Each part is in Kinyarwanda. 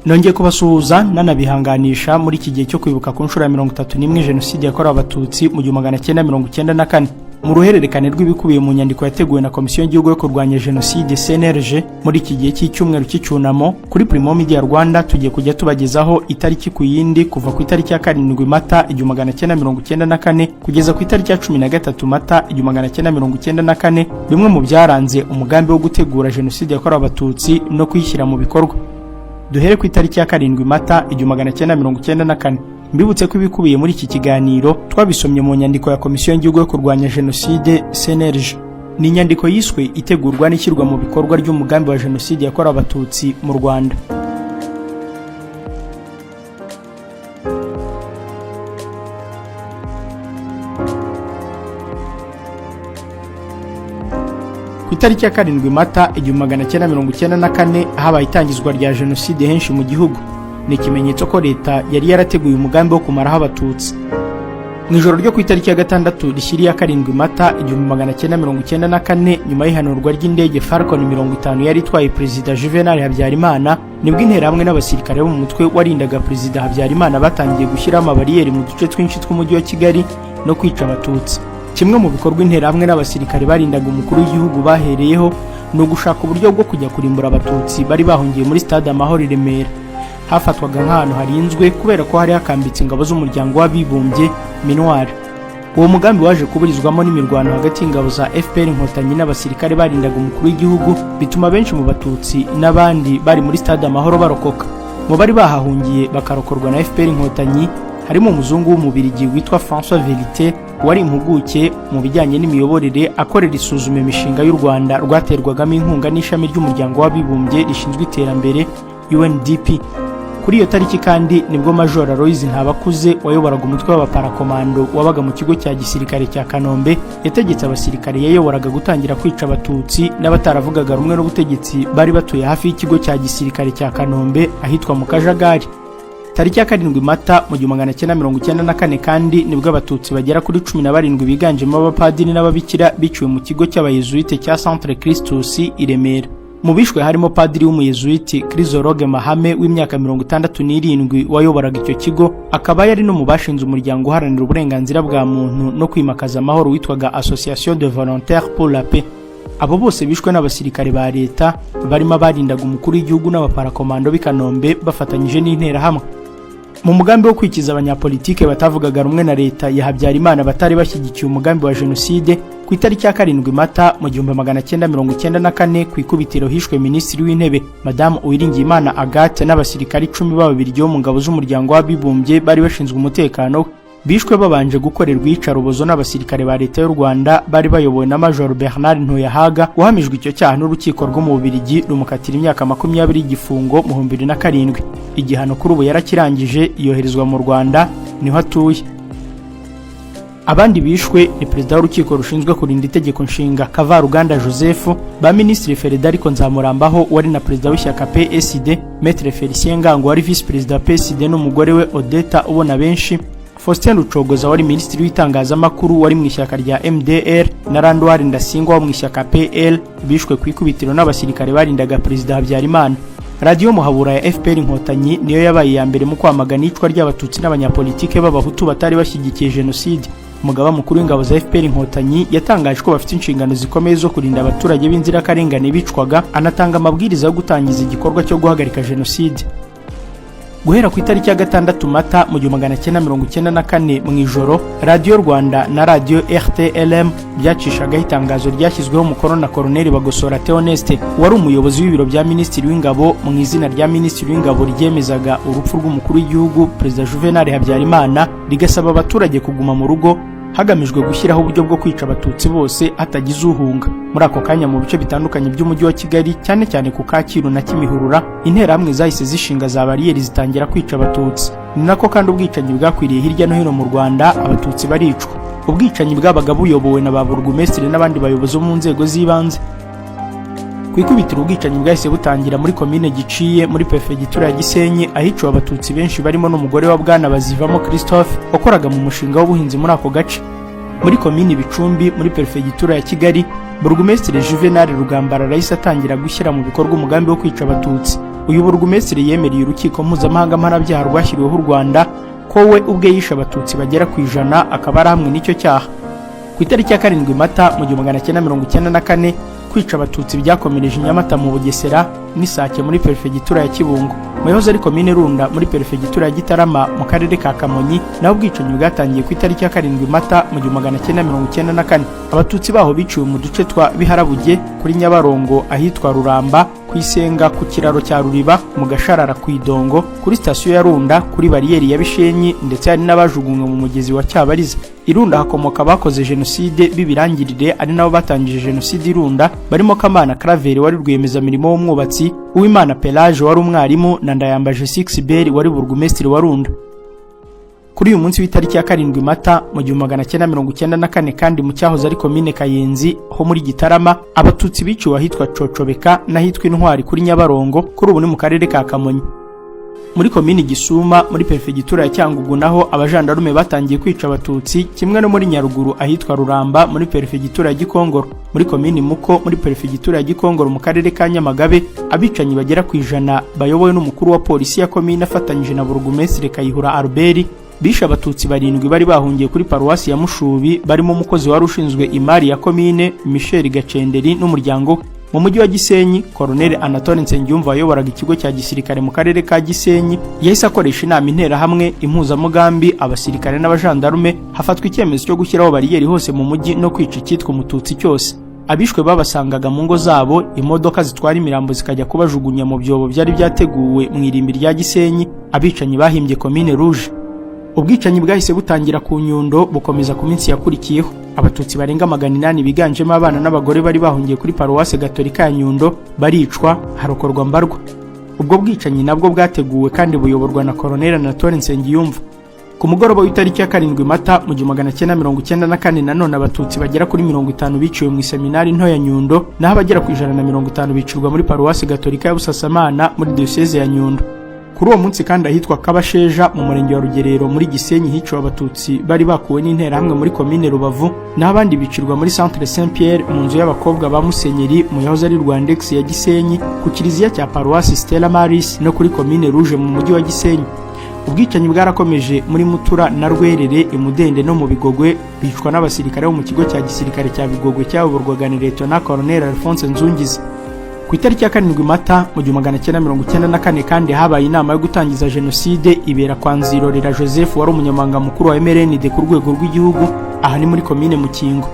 Nongeye kubasuhuza nanabihanganisha muri iki gihe cyo kwibuka ku nshuro ya 31 Jenoside yakorewe Abatutsi mu 1994. Mu ruhererekane rw'ibikubiye mu nyandiko yateguwe na Komisiyo y'Igihugu yo Kurwanya Jenoside, CNLG, muri iki gihe cy'icyumweru cy'icyunamo, kuri Primo Media Rwanda tugiye kujya tubagezaho itariki ku yindi, kuva ku itariki ya 7 Mata 1994 kugeza ku itariki ya 13 Mata 1994, bimwe mu byaranze umugambi wo gutegura Jenoside yakorewe Abatutsi no kuyishyira mu bikorwa. Duhere ku itariki ya 7 Mata 1994. Mbibutse ko ibikubiye muri iki kiganiro twabisomye mu nyandiko ya Komisiyo y'Igihugu yo Kurwanya Jenoside, CNLG. Ni inyandiko yiswe "Itegurwa n'ishyirwa mu bikorwa ry'umugambi wa Jenoside yakorewe Abatutsi mu Rwanda". Ku itariki ya 7 Mata 1994 habaye itangizwa rya Jenoside henshi mu gihugu. Ni ikimenyetso ko leta yari yarateguye umugambi wo kumaraho Abatutsi. Mu ijoro ryo ku itariki ya 6 rishyiriye ya 7 Mata 1994, nyuma y'ihanurwa ry'indege Falcon 50 yari itwaye Perezida Juvenal Habyarimana, nibwo Interahamwe n'abasirikare bo mu mutwe warindaga Perezida Habyarimana batangiye gushyiraho amabariyeri mu duce twinshi tw'umujyi wa Kigali no kwica Abatutsi. Kimwe mu bikorwa Interahamwe n'abasirikare barindaga umukuru w'igihugu bahereyeho ni ugushaka uburyo bwo kujya kurimbura Abatutsi bari bahungiye muri Stade Amahoro i Remera. Hafatwaga nk'ahantu harinzwe kubera ko hari hakambitse ingabo z'Umuryango w'Abibumbye, MINUAR. Uwo mugambi waje kuburizwamo n'imirwano hagati y'ingabo za FPR Inkotanyi n'abasirikare barindaga umukuru w'igihugu, bituma benshi mu Batutsi n'abandi bari muri Stade Amahoro barokoka. Mu bari bahahungiye bakarokorwa na FPR Inkotanyi harimo umuzungu w'Umubirigi witwa François Verite, wari impuguke mu bijyanye n'imiyoborere, akorera isuzuma imishinga y'u Rwanda rwaterwagamo inkunga n'ishami ry'Umuryango w'Abibumbye rishinzwe iterambere, UNDP. Kuri iyo tariki kandi nibwo Major Aloys Ntabakuze, wayoboraga umutwe w'abaparakomando wabaga mu kigo cya gisirikare cya Kanombe, yategetse abasirikare yayoboraga gutangira kwica Abatutsi n'abataravugaga rumwe n'ubutegetsi bari batuye hafi y'ikigo cya gisirikare cya Kanombe, ahitwa mu Kajagari. Tariki ya 7 Mata mu 1994 kandi nibwo Abatutsi bagera kuri 17 biganjemo abapadiri n'ababikira biciwe mu kigo cy'Abayezuwite cya Centre Christus i Remera. Mu bishwe harimo padiri w'Umuyezuwiti Chrysologue Mahame w'imyaka 67 wayoboraga icyo kigo, akaba yari no mu bashinze umuryango uharanira uburenganzira bwa muntu no kwimakaza amahoro witwaga Association de Volontaires pour la Paix. Abo bose bishwe n'abasirikare ba leta, barimo abarindaga umukuru w'igihugu n'abaparakomando b'i Kanombe bafatanyije n'Interahamwe. Mu mugambi wo kwikiza abanyapolitike batavugaga rumwe na leta ya Habyarimana batari bashyigikiye umugambi wa Jenoside, ku itariki ya 7 Mata mu 1994, ku ikubitiro hishwe Minisitiri w'Intebe Madamu Uwiringiyimana Agathe n'abasirikare 10 b'Ababirigi bo mu ngabo z'Umuryango w'Abibumbye bari bashinzwe umutekano we. Bishwe babanje gukorerwa iyicarubozo n'abasirikare ba leta y'u Rwanda bari bayobowe na Major Bernard Ntuyahaga, wahamijwe icyo cyaha n'urukiko rwo mu Bubiligi, rumukatira imyaka 20 y'igifungo mu 2007. Igihano kuri ubu yarakirangije, yoherezwa mu Rwanda, niho atuye. Abandi bishwe ni Perezida w'Urukiko rushinzwe kurinda Itegeko Nshinga, Kavaruganda Joseph, ba Minisitiri Federico Nzamurambaho wari na Perezida w'ishyaka PSD, Maître Felicien Ngango wari Visi Perezida wa PSD n'umugore we Odetta Ubona benshi, Faustin Rucogoza wari Minisitiri w'Itangazamakuru wari mu ishyaka rya MDR, na Landouard Ndasingwa wo mu ishyaka PL. Bishwe ku ikubitiro n'abasirikare barindaga Perezida Habyarimana. Radiyo Muhabura ya FPR Inkotanyi niyo yabaye iya mbere mu kwamagana iyicwa ry'Abatutsi n'abanyapolitike b'Abahutu batari bashyigikiye Jenoside. Umugaba mukuru w'ingabo za FPR Inkotanyi yatangaje ko bafite inshingano zikomeye zo kurinda abaturage b'inzirakarengane bicwaga, anatanga amabwiriza yo gutangiza igikorwa cyo guhagarika Jenoside. Guhera ku itariki ya 6 Mata mu 1994 mu ijoro, Radiyo Rwanda na Radiyo RTLM byacishagaho itangazo ryashyizweho umukono na Koroneli Bagosora Theoneste, wari umuyobozi w'ibiro bya Minisitiri w'Ingabo, mu izina rya Minisitiri w'Ingabo, ryemezaga urupfu rw'umukuru w'igihugu Perezida Juvenal Habyarimana, rigasaba abaturage kuguma mu rugo hagamijwe gushyiraho uburyo bwo kwica Abatutsi bose hatagize uhunga. Muri ako kanya, mu bice bitandukanye by'umujyi wa Kigali, cyane cyane ku Kacyiru na Kimihurura, Interahamwe zahise zishinga za bariyeri zitangira kwica Abatutsi. Ni nako kandi ubwicanyi bwakwiriye hirya no hino mu Rwanda, Abatutsi baricwa. Ubwicanyi bwabaga buyobowe na ba burugumesitiri n'abandi bayobozi bo mu nzego z'ibanze. Ku ikubitiro ubwicanyi bwahise butangira muri Komine Giciye, muri Perefegitura ya Gisenyi, ahiciwe Abatutsi benshi barimo n'umugore wa Bwana Bazivamo Christophe wakoraga mu mushinga w'ubuhinzi muri ako gace. Muri Komini Bicumbi, muri Perefegitura ya Kigali, Burugumesitiri Juvenal Rugambara yahise atangira gushyira mu bikorwa umugambi wo kwica Abatutsi. Uyu burugumesitiri yemereye Urukiko Mpuzamahanga Mpanabyaha rwashyiriweho u Rwanda ko we ubwe yishe Abatutsi bagera ku 100, akaba ari hamwe n'icyo cyaha. Ku itariki ya 7 Mata mu 1994, kwica Abatutsi byakomereje i Nyamata mu Bugesera n'Isake muri Perefegitura ya Kibungo. Mu yahoze ari Komine Runda muri Perefegitura ya Gitarama mu Karere ka Kamonyi, naho ubwicanyi bwatangiye ku itariki ya 7 Mata mu 1994. Abatutsi baho biciwe mu duce twa Biharabuge, kuri Nyabarongo ahitwa Ruramba, ku Isenga, ku kiraro cya Ruriba, mu Gasharara, ku Idongo, kuri sitasiyo ya Runda, kuri bariyeri ya Bishenyi, ndetse hari n'abajugunywe mu mugezi wa Cyabariza. Irunda hakomoka abakoze jenoside b'ibirangirire, ari nabo batangije jenoside Irunda, barimo Kamana Claver wari rwiyemezamirimo w'umwubatsi, Uwimana Pelage wari umwarimu na Ndayambaje Sixbert wari burugumesitiri wa Runda. Kuri uyu munsi w'itariki ya 7 Mata mu 1994 kandi, mu cyahoze ari Komine Kayenzi ho muri Gitarama, Abatutsi biciwe ahitwa Cocobeka n'ahitwa Intwari kuri Nyabarongo, kuri ubu ni mu Karere ka Kamonyi. Muri Komini Gisuma muri Perefegitura ya Cyangugu naho abajandarume batangiye kwica Abatutsi, kimwe no muri Nyaruguru ahitwa Ruramba muri Perefegitura ya Gikongoro. Muri Komini Muko muri Perefegitura ya Gikongoro mu Karere ka Nyamagabe, abicanyi bagera ku 100 bayobowe n'umukuru wa polisi ya komine afatanyije na Burugumesitiri Kayihura Albert bishe Abatutsi barindwi bari bahungiye kuri paruwasi ya Mushubi, barimo umukozi wari ushinzwe imari ya komine Michel Gacenderi n'umuryango. Mu mujyi wa Gisenyi, Colonel Anatole Nsengiyumva wayoboraga ikigo cya gisirikare mu karere ka Gisenyi yahise akoresha inama Interahamwe, impuzamugambi, abasirikare n'abajandarume, hafatwa icyemezo cyo gushyiraho bariyeri hose mu mujyi no kwica icyitwa Umututsi cyose. Abishwe babasangaga mu ngo zabo, imodoka zitwara imirambo zikajya kubajugunya mu byobo byari byateguwe mu irimbi rya Gisenyi abicanyi bahimbye Komine Rouge. Ubwicanyi bwahise butangira ku Nyundo, bukomeza ku minsi yakurikiyeho. Abatutsi barenga 800 biganjemo abana n'abagore bari bahungiye kuri Paruwase Gatolika ya Nyundo baricwa, harokorwa mbarwa. Ubwo bwicanyi nabwo bwateguwe kandi buyoborwa na Colonel Anatole Nsengiyumva. Ku mugoroba w'itariki ya 7 Mata mu 1994 nanone, Abatutsi bagera kuri 50 biciwe mu iseminari nto ya Nyundo, naho abagera ku 150 bicirwa muri Paruwasi Gatolika ya Busasamana muri Diyoseze ya Nyundo. Kuri uwo munsi kandi, ahitwa Kabasheja mu Murenge wa Rugerero muri Gisenyi hiciwe Abatutsi bari bakuwe n'Interahamwe muri Komine Rubavu, naho abandi bicirwa muri Centre Saint Pierre, mu nzu y'abakobwa ba Musenyeri, mu yahoze ari Rwandex ya Gisenyi, ku kiliziya cya Paruwasi Stella Maris no kuri Komine Rouge mu mujyi wa Gisenyi. Ubwicanyi bwarakomeje muri Mutura na Rwerere, Imudende no mu Bigogwe, bicwa n'abasirikare bo mu kigo cya gisirikare cya Bigogwe cyayoborwaga na Lieutenant Colonel Alphonse Nzungize. Ku itariki ya 7 Mata mu 1994 kandi, habaye inama yo gutangiza jenoside, ibera kwa Nzirorera Joseph wari umunyamabanga mukuru wa MRND ku rwego rw'igihugu, aha ni muri Komine Mukingo.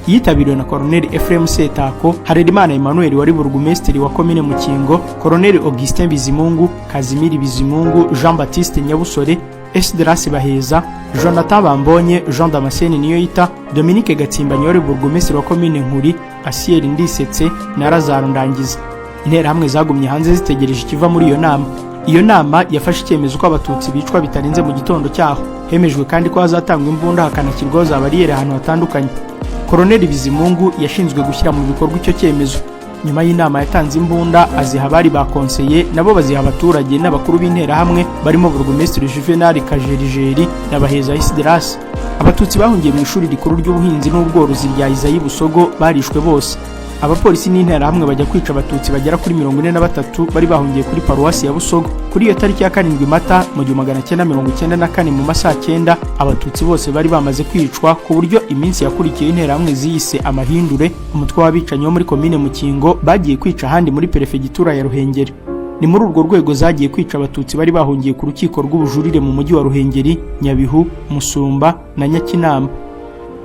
Yitabiriwe na Colonel Ephraim Setako, Harerimana Emmanuel wari burugumesitiri wa Komine Mukingo, Colonel Augustin Bizimungu, Kazimiri Bizimungu, Jean Baptiste Nyabusore, Esdras Baheza, Jonathan Bambonye, Jean Damascene Niyoyita, Dominique Gatsimbanyi wari burugumesitiri wa Komine Nkuri, Asiel Ndisetse na Lazaro Ndangiza. Interahamwe zagumye hanze zitegereje ikiva muri iyo nama. Iyo nama yafashe icyemezo ko Abatutsi bicwa bitarenze mu gitondo cyaho. Hemejwe kandi ko hazatangwa imbunda, hakanashyirwaho za bariyeri ahantu hatandukanye. Koloneli Bizimungu yashinzwe gushyira mu bikorwa icyo cyemezo. Nyuma y'inama yatanze imbunda, aziha abari bakonseye, nabo baziha abaturage n'abakuru b'Interahamwe barimo Burugumesitiri Juvenal Kajerijeri na Baheza Isiderasi. Abatutsi bahungiye mu ishuri rikuru ry'ubuhinzi n'ubworozi rya Izayi Busogo barishwe bose. Abapolisi n'Interahamwe bajya kwica Abatutsi bagera kuri 43 bari bahungiye kuri Paruwasi ya Busogo. Kuri iyo tariki ya 7 Mata mu 1994 mu masaha 9, Abatutsi bose bari bamaze kwicwa, ku buryo iminsi yakurikiye Interahamwe ziyise Amahindure, umutwe w'abicanyi wo muri Komine Mukingo, bagiye kwica ahandi muri Perefegitura ya Ruhengeri. Ni muri urwo rwego zagiye kwica Abatutsi bari bahungiye ku rukiko rw'ubujurire mu mujyi wa Ruhengeri, Nyabihu, Musumba na Nyakinama.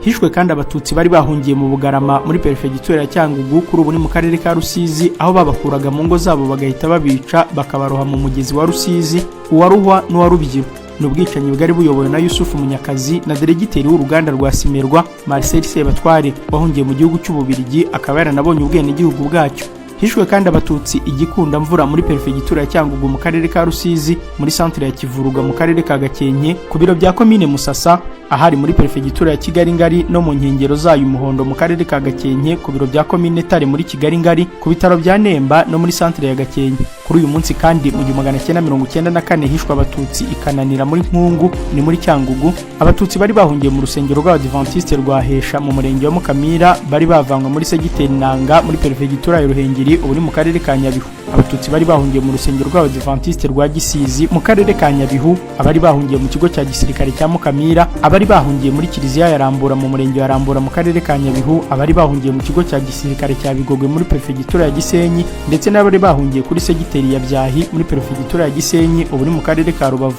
Hishwe kandi Abatutsi bari bahungiye mu Bugarama muri Perefegitura ya Cyangugu, kuri ubu ni mu Karere ka Rusizi, aho babakuraga mu ngo zabo bagahita babica, bakabaroha mu mugezi wa Rusizi, uwa Ruhwa n'uwa Rubyiro. Ni ubwicanyi bwari buyobowe na Yusufu Munyakazi na deregiteri w'uruganda rwa Simerwa Marcel Sebatware wahungiye mu gihugu cy'Ububirigi, akaba yaranabonye ubwenegihugu bwacyo. Hishwe kandi Abatutsi Igikundamvura muri Perefegitura ya Cyangugu mu Karere ka Rusizi, muri santere ya Kivuruga mu Karere ka Gakenke, ku biro bya Komine Musasa ahari muri Perefegitura ya Kigali Ngari no mu nkengero zayo Umuhondo mu Karere ka Gakenke, ku biro bya Komine Tare muri Kigali Ngari, ku bitaro bya Nemba no muri santere ya Gakenke. Kuri uyu munsi kandi mu 1994 hishwe Abatutsi ikananira muri Nkungu, ni muri Cyangugu. Abatutsi bari bahungiye mu rusengero rw'Abadiventiste rwa Hesha mu Murenge wa Mukamira, bari bavanywe muri segiteri Nanga muri Perefegitura ya Ruhengeri, ubu ni mu Karere ka Nyabihu. Abatutsi bari bahungiye mu rusengero rw'Abadivantisite rwa Gisizi mu karere ka Nyabihu, abari bahungiye mu kigo cya gisirikare cya Mukamira, abari bahungiye muri kiliziya ya Rambura mu murenge wa Rambura mu karere ka Nyabihu, abari bahungiye mu kigo cya gisirikare cya Bigogwe muri perefegitura ya Gisenyi, ndetse n'abari bahungiye kuri segiteri ya Byahi muri perefegitura ya Gisenyi, ubu ni mu karere ka Rubavu.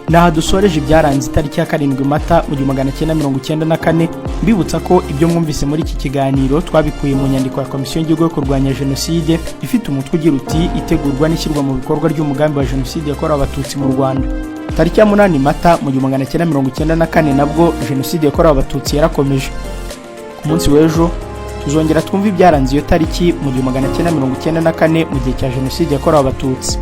Naha dusoreje ibyaranze itariki ya 7 Mata mu 1994. Mbibutsa ko ibyo mwumvise muri iki kiganiro twabikuye mu nyandiko ya Komisiyo y'Igihugu yo Kurwanya Jenoside, ifite umutwe ugira uti: "Itegurwa n'ishyirwa mu bikorwa ry'umugambi wa jenoside yakorewe Abatutsi mu Rwanda." Tariki ya 8 Mata mu 1994 nabwo jenoside yakorewe Abatutsi yarakomeje. Ku munsi w'ejo tuzongera twumve ibyaranze iyo tariki mu 1994 mu gihe cya jenoside yakorewe Abatutsi.